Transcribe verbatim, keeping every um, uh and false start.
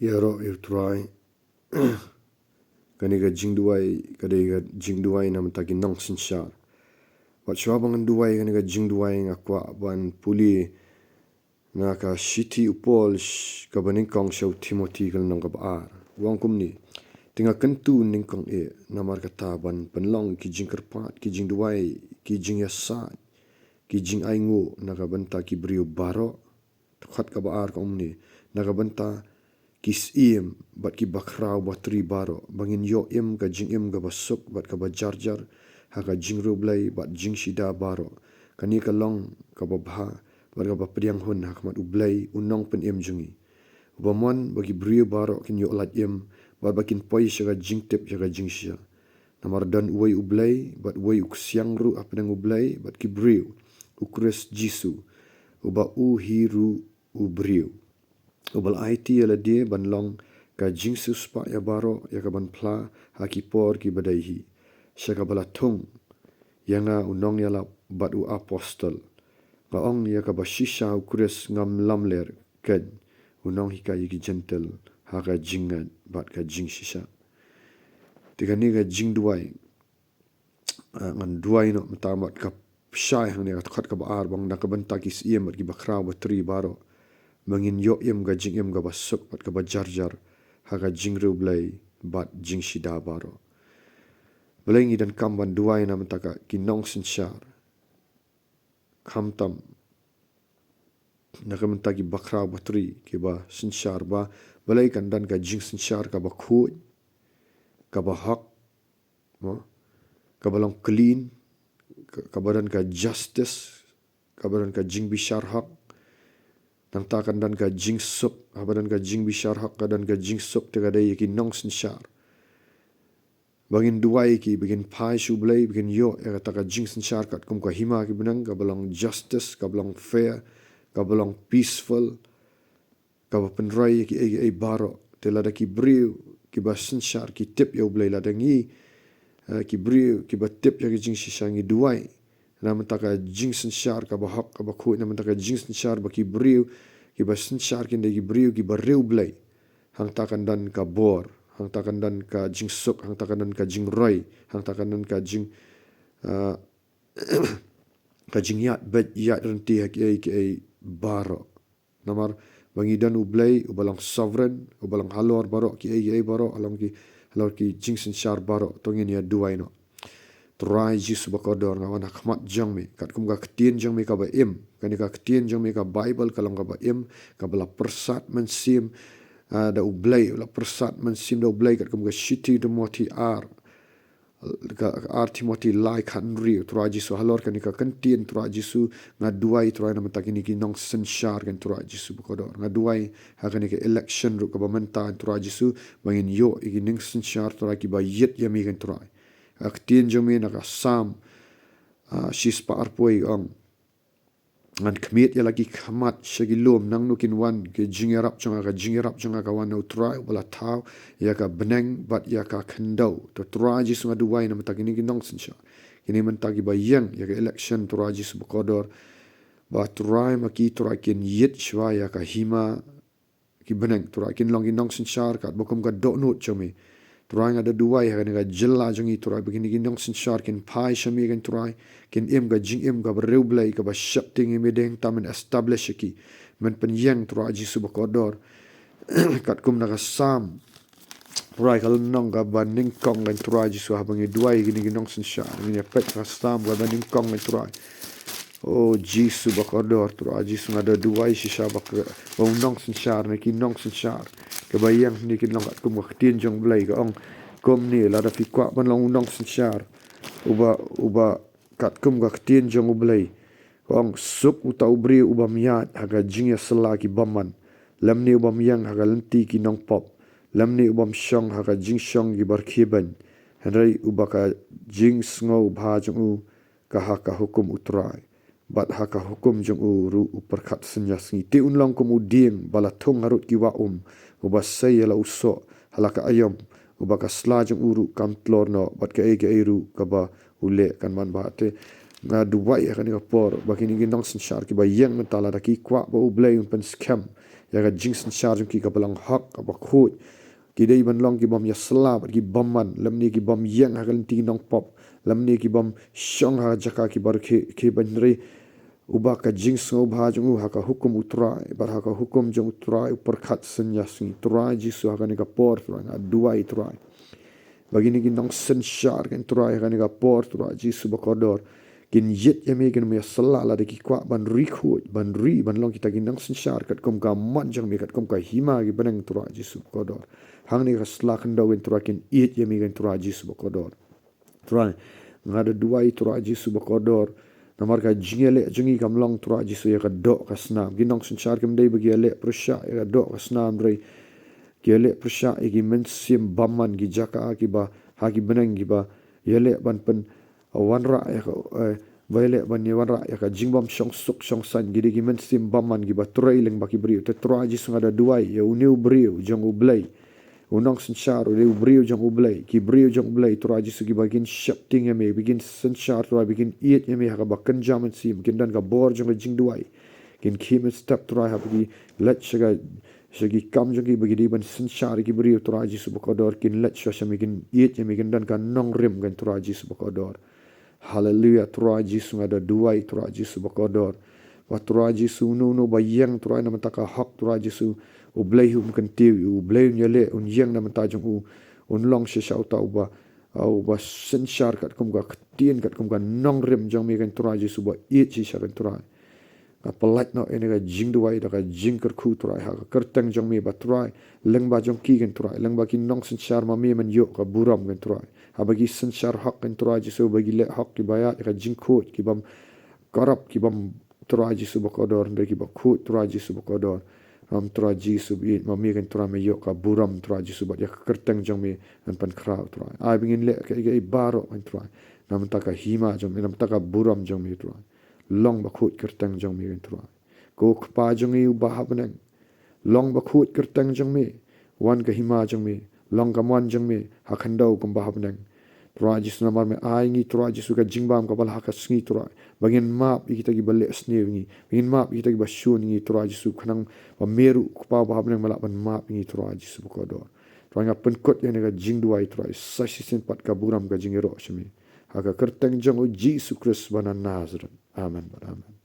Ïaroh ïa u Trai. Kane ka jingduwai ka dei ka jingduwai na bynta ki nongsynshar. Bad shuwa ba ngan duwai kane ka jingduwai, nga kwah ban pule na ka shithi u Paul sh-, kaba nyngkong sha u Timothi ka lynnong kaba ar. U ong kumne: Te nga kyntu nyngkong eh, namar kata, ban pynlong ki jingkyrpad, ki jingduwai, ki jingïasaid, ki jingainguh na ka bynta ki briew baroh. Dkhot kaba ar ka ong kumne: Na ka bynta ki syiem bad ki bakhraw batri baroh, ba ngin ïoh im ka jingim kaba suk bad kaba jarjar ha ka jingriewblei bad jingshida baroh. Kane ka long kaba bha bad kaba pdiang hun ha khmat U Blei, U Nongpynim jong ngi, uba mon ba ki briew baroh kin ïoh lait im, bad ba kin poi sha ka jingtip ïa ka jingshisha. Namar don uwei U Blei, bad uwei u ksiang ruh hapdeng U Blei bad ki briew, U Khrist Jisu, uba u hi ruh u briew, uba la aiti ïa lade ban long ka jingsiewspah ïa baroh, ïa kaban phla ha ki por kiba dei hi, sha kaba la thung ïa nga u nongïalap bad u apostol. Nga ong ïa kaba shisha ha U Khrist, ngam lamler, keiñ u nonghikai ïa ki Jentil ha ka jingngeit bad ka jingshisha. Te kane ka jingduwai, ah, ngan duwai noh mynta bad ka shai hangne ha ka dkhot kaba ar, ba ong: Na ka bynta ki syiem bad ki bakhraw batri baroh, ba ngin ïoh im ka jingim kaba suk bad kaba jarjar ha ka jingriewblei bad jingshida baroh. Balei ngi donkam ban duwai na bynta ka, ki nongsynshar? Khamtam na ka bynta ki bakhraw batri, kiba synshar, ba balei kan don ka jingsynshar kaba khuid, kaba hok, mo? Kaba long clean, ka-, kaba don ka justice, kaba don ka jingbishar hok. Nangta kan don ka jingsuk, haba don ka jingbishar hok, ka don ka jingsuk, te ka dei ïa ki nongsynshar. Ba ngin duwai ïa ki, ba kin phai sha U Blei, ba kin ïoh ïa kata ka jingsynshar katkum ka hima ki bneng, kaba long justice, kaba long fair, kaba long peaceful, kaba pynroi ïa kiei kiei baroh. Te lada ki briew kiba synshar ki tip ïa U Blei, lada ngi, eh, ki briew kiba tip ïa ka jingshisha, ngi duwai na bynta ka jingsynshar kaba hok, kaba khuid, na bynta ka jingsynshar ba ki briew kiba synshar kin dei ki briew kiba riewblei, hangta kan don ka bor, hangta kan don ka jingsuk, hangta kan don ka jingroi, hangta kan don ka jing, ah, ka jingïaid beit ïaid ryntih ha kiei kiei baroh. Namar ba ngi don U Blei uba long sovereign, uba long halor baroh kiei kiei baroh, halor ki, halor ki jingsynshar baroh. To ngin ïa duwai noh. Trai Jisu bakordor, nga wan ha khmat jong me katkum ka ktien jong me kaba im. Kane ka ktien jong me ka Baibl ka long kaba im, kaba la pyrsad mynsiem, ah, da U Blei, la pyrsad mynsiem da U Blei katkum ka shithi Timothi ar, ka ar Timothi lai khathynriew. Trai Jisu, halor kane ka ktien, Trai Jisu, nga duwai, Trai, na bynta kine ki nongsynshar, kan Trai Jisu bakordor. Nga duwai ha kane ka election ruh kaba mynta, Trai Jisu, ba ngin ïoh ïa ki nongsynshar, Trai, kiba ïeit ïa me, kan Trai. Ka ktien jong me na ka Salm, ah, shispah arphew ong: Ngan khmied ïa la ki khmat sha ki lum, nangno kin wan? Ka jingïarap jong nga, ka jingïarap jong nga ka wan na U Trai uba la thaw ïa ka bneng bad ïa ka khyndew. To Trai Jisu, nga duwai na bynta kine ki nongsynshar, kine mynta kiba ïeng ïa ka election, Trai Jisu bakordor, ba Trai, ma ki, Trai, kin ïeit shuwa ïa ka hima ki bneng, Trai, kin long ki nongsynshar katba kum ka dohnud jong me. Trai, nga da duwai ha kane ka jylla jong ngi, Trai, ba kine ki nongsynshar kin phai sha me, kan Trai, kin im ka jingim kaba riewblei, kaba sheptieng ïa me, dei hangta men establish ïa ki, men pynïeng, Trai Jisu bakordor. Katkum na ka Salm, Trai, ka lynnong kaba nyngkong, kan Trai Jisu, haba ngi duwai ïa kine ki nongsynshar, ngin ïa peit ka Salm kaba nyngkong, kan Trai. O Jisu bakordor, Trai Jisu, nga da duwai shisha ba ka, ba u nongsynshar ne ki nongsynshar kiba ïeng hangne kin long katkum ka ktien jong U Blei ka ong kumne: Lada phi kwah ban long u nongsynshar uba, uba katkum ka ktien jong U Blei, ka ong: Suk uta u briew u bym ïaid ha ka jingïasylla ki bymman, lymne u bym ïeng ha ka lynti ki nongpop, lymne u bym shong ha ka jingshong ki barkhie beiñ, hynrei uba ka jingsngewbha jong u ka ha ka hukum U Trai, bad ha ka hukum jong u ruh u pyrkhat synñia sngi. Te un long kum u dieng ba la thung harud ki wah um, uba sei ïa la u soh ha la ka aïom, uba ka sla jong u ruh kam tlor noh, bad kaei kaei ruh kaba u leh kan manbha. Te nga duwai ha kane ka por ba kine ki nongsynshar kiba ïeng mynta, lada ki kwah ba U Blei un pynskhem ïa ka jingsynshar jong ki kaba long hok, kaba khuid. Ki dei ban long ki bym ïasylla bad ki bymman, lymne ki bym ïeng ha ka lynti ki nongpop, lymne ki bym shong ha ka jaka kiba rkhie, ki bym rkhie. Uba ka jingsngewbha jong u ha ka hukum U Trai, bad ha ka hukum jong U Trai u pyrkhat sien ïa sngi. Trai Jisu, ha kane ka por Trai nga duwai Trai ba kine ki nongsynshar, ko Trai, ha kane ka por Trai Jisu bakordor, kin ïeit ïa me, kin ym ïasylla lada ki kwah ban ri khuid, ban ri, ban long kita ki nongsynshar katkum ka mon jong me, katkum ka hima ki bneng Trai Jisu bakordor. Hangne ha ka sla khyndew ko Trai kin ïeit ïa me ko Trai Jisu bakordor. Trai, nga da duwai Trai Jisu bakordor. Namar ka jingïaleh jong ngi kam long Trai Jisu ïa ka doh ka snam. Ki nongsynshar kim dei ba ki ïaleh pyrshah ïa ka doh ka snam, hynrei ki ïaleh pyrshah ïa ki mynsiem bymman, ki jaka kiba ha ki bneng kiba ïaleh ban pyn, uh, wanrah ïa ka, eh, ba ïaleh ban ïa wanrah ïa ka jingbym shong suk shong saiñ. Ki dei ki mynsiem bymman kiba trei lyngba ki briew. Te Trai Jisu nga da duwai ïa une u briew jong U Blei, u nongsynshar, u dei u briew jong U Blei, ki briew jong U Blei Trai Jisu, kiba kin sheptieng ïa me, ba kin synshar Trai, ba kin ïeit ïa me ha kaba kynja mynsiem, kin don ka bor jong ka jingduwai, kin khie mynstep Trai, haba ki leit sha ka, sha ki kam jong ki ba ki dei ban synshar ïa ki briew Trai Jisu bakordor, kin leit shuwa sha me, kin ïeit ïa me, kin don ka nongrim ko Trai Jisu bakordor. Haleluia, Trai Jisu nga da duwai Trai Jisu bakordor. Ba Trai Jisu uno uno ba ïeng Trai na bynta ka hok Trai Jisu, U Blei un kyntiew, U Blei un ïaleh, un ïeng na bynta jong u, un long shisha uta uba, uh, uba synshar katkum ka ktien, katkum ka nongrim jong me ko Trai Jisu, ba ïeit shisha ko Trai. Nga pyllait noh ïa kane ka jingduwai da ka jingkyrkhu Trai ha ka kyrteng jong me ba Trai, lyngba jong ki ko Trai, lyngba ki nongsynshar ma me men ïoh ka burom ko Trai. Haba ki synshar hok ko Trai Jisu, ba ki leh hok, kiba ïaid ïa ka jingkhuid, ki bym corrupt, ki bym Trai Jisu bakordor, hynrei kiba khuid Trai Jisu bakordor. Ram Trai Jisu bad ma me ko Trai men ïoh ka burom Trai Jisu, bad ïa ka kyrteng jong me ngan pynkhraw Trai. Ai ba ngin leh kaei kaei baroh ko Trai na bynta ka hima jong me, na bynta ka burom jong me Trai. Long bakhuid kyrteng jong me ko Trai. Ko Kpa jong ngi uba ha bneng, long bakhuid kyrteng jong me. Wan ka hima jong me, long ka mon jong me ha khyndew kumba ha bneng. Trai Jisu, namar me ai ngi Trai Jisu ka jingbam kaba la ha ka sngi Trai, ba ngin map ïa kita kiba leh sniew ïa ngi, ba ngin map ïa kita kiba shun ïa ngi Trai Jisu, khnang ba me ruh Kpa ba ha bneng me lah ban map ïa ngi Trai Jisu bakordor. Trai nga pynkut ïa kane ka jingduwai Trai, sa shisien pat ka burom ka jingïaroh sha me. Ha ka kyrteng jong U Jisu Khrist ba na Nasareth. Amen bad amen.